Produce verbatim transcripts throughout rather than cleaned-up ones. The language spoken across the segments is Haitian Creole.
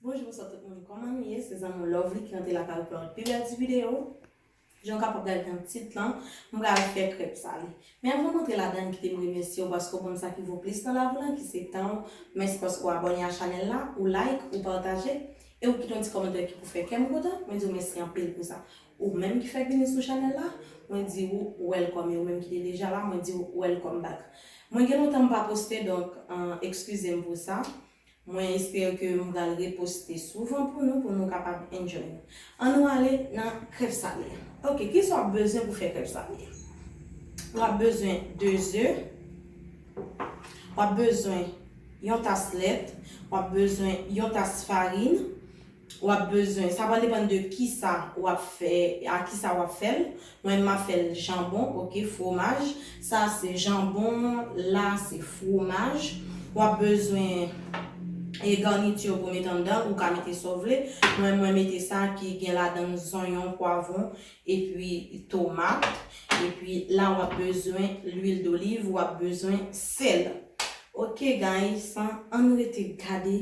Bonjou, bonswa tout moun, kòman nou ye? Se zanmi w Lovely ki rantre lakay ou pou yon pi bèl ti videyo. Jan w kapab gade nan tit lan, m pral fè krèb sale. Men anvan m antre ladan, kite m remèsye w paske w ban m sa ki vo plis nan lavi lan, ki se tan w. Mèsi paske w abòne a chanèl la, ou like, ou pataje, e ou kite yon ti kòmantè ki pou fè kè m kontan. Mwen di w mèsi anpil pou sa. Ou menm ki fèk vini sou chanèl la, mwen di w welcome. E ou menm ki te deja la, mwen di w welcome back. Mwen gen lontan m pa poste, donk, euh, eskize m pou sa. Mwen espere ke m pral reposte souvan pou nou, pou nou kapab enjoy nou. Ann nou ale nan krèb sale a. Ok, kisa w ap bezwen pou fè krèb sale a? W ap bezwen de ze, w ap bezwen yon tas lèt, w ap bezwen yon tas farin, w ap bezwen, sa va depann de kisa w ap fè, a kisa w ap fè l. Mwen, m ap fè l janbon, ok, fwomaj. Sa se janbon, la se fwomaj. W ap bezwen e garniti pou mete anndan, ou ka mete sa w vle. Mwen, mwen mete sa ki gen ladan zonyon, pwavwon, epi tomat. Epi la, w ap bezwen lwil doliv, w ap bezwen sèl. Ok, guys, ann rete gade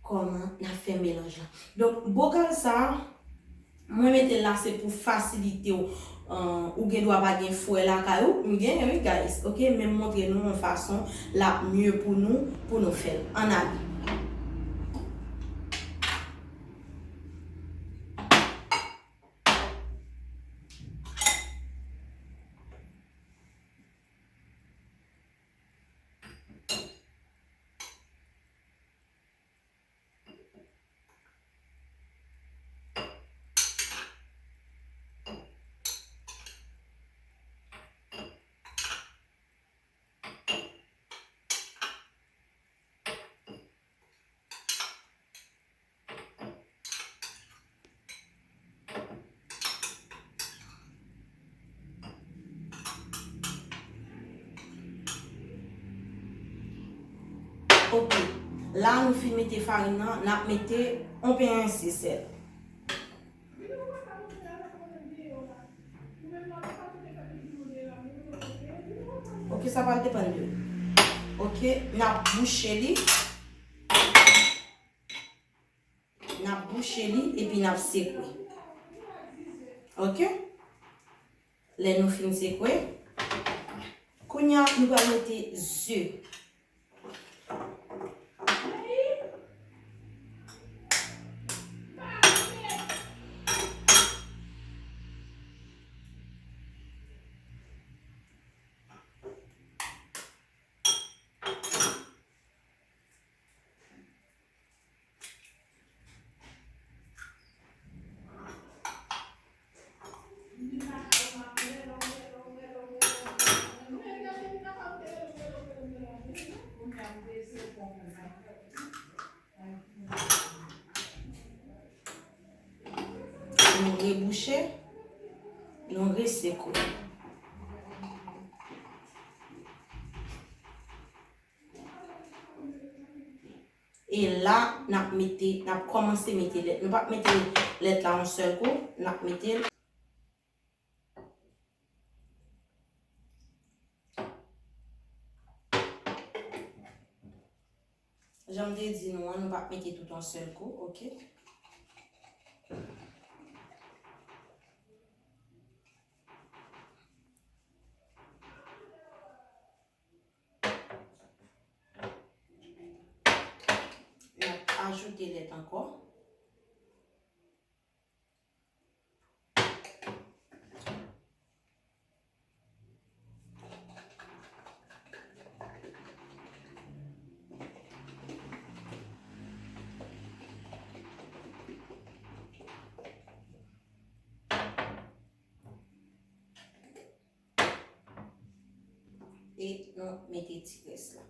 kòman n ap fè melanj la. Donk, bokal sa, mwen mete l la, se pou fasilite w. Euh, ou gen dwa pa gen fwè lakay ou, m genyen, wi, guys, ok? Men m montre nou yon fason l ap mye pou nou, pou nou fè l. Ann ale. Ok. La, nou fin mete farin nan, n ap mete yon penyen sèl. Ok, sa pral depann de ou. Ok, n ap bouche li. N ap bouche li epi n ap sekwe. Ok? Lè nou fin sekwe, kounye a, nou pral mete ze. Nou rebouche, nou resekwe. E la, n ap mete, n ap kòmanse mete lèt. Nou p ap mete lèt la yon sèl kou, n ap mete l. Jan m te di nou an, nou p ap mete tout yon sèl kou, ok? N ap ajoute lèt ankò. E nou mete ti grès la.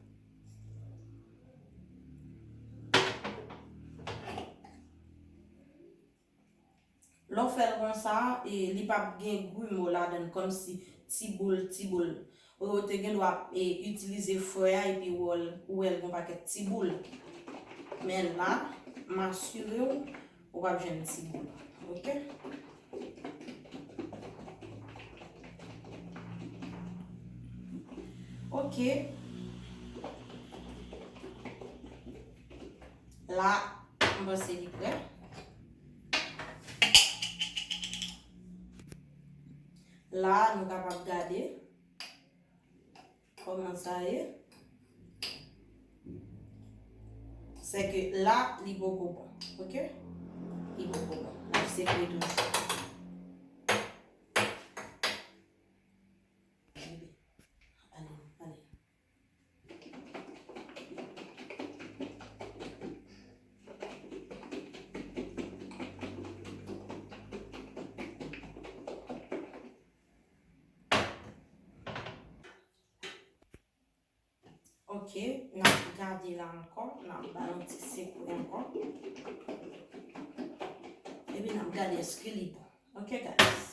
Lè w fè l konsa, e, li p ap gen grimo ladan l, kòmsi ti boul, ti boul. Ou te gen dwa, e, itilize fwè a epi w wè l, ou wè l gen yon pakèt ti boul. Men la, m asire w, ou p ap jwenn ti boul. Ok? Ok. La, M panse li prè. La, nou kapab gade kòman sa ye. Se ke la, li poko bon. Ok? Li poko bon. L ap sekwe toujou. Bebe, ale, ale. Ok, n ap gade la ankò, n ap ba l yon ti sekwe ankò. Epi n ap gade èske li bon. Ok, guys.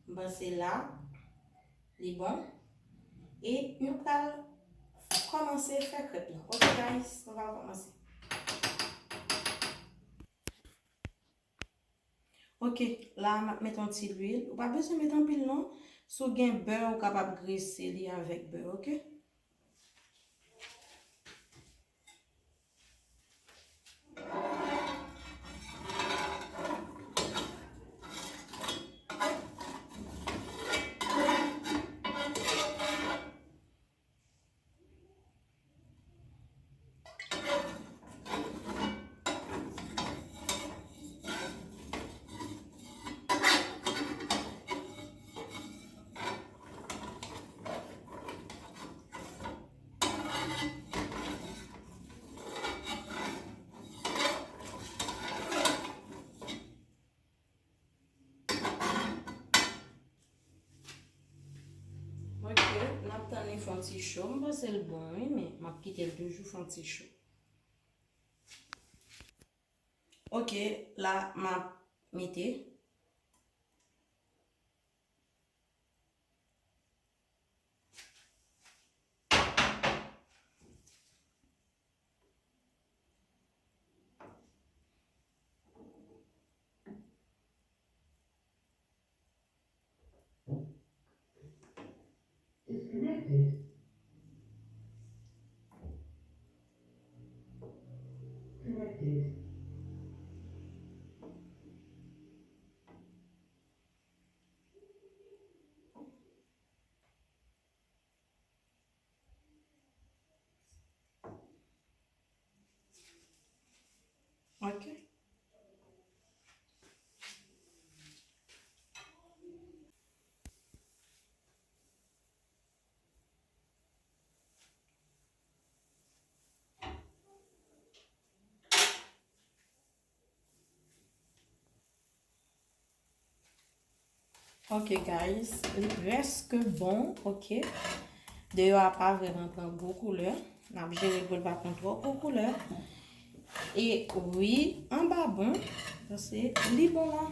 M panse la, li bon. E nou pral kòmanse fè krèp la. Ok, guys, nou pral kòmanse. Ok, la, m ap met yon ti lwil. Ou pa bezwen met anpil, non. Si w gen bè, ou kapab grese li avèk bè, ok? Ok, n ap tann li fè yon ti cho. M panse l bon, wi, men m ap kite l toujou fè yon ti cho. Ok, la, m ap mete. Disconnected. Connected. Ok. Ok, guys, li prèske bon, ok. Deyò a pa vrèman pran gwo koulè. N ap jere pou l pa pran twò gwo koulè. E wi, anba bon, paske li bon la.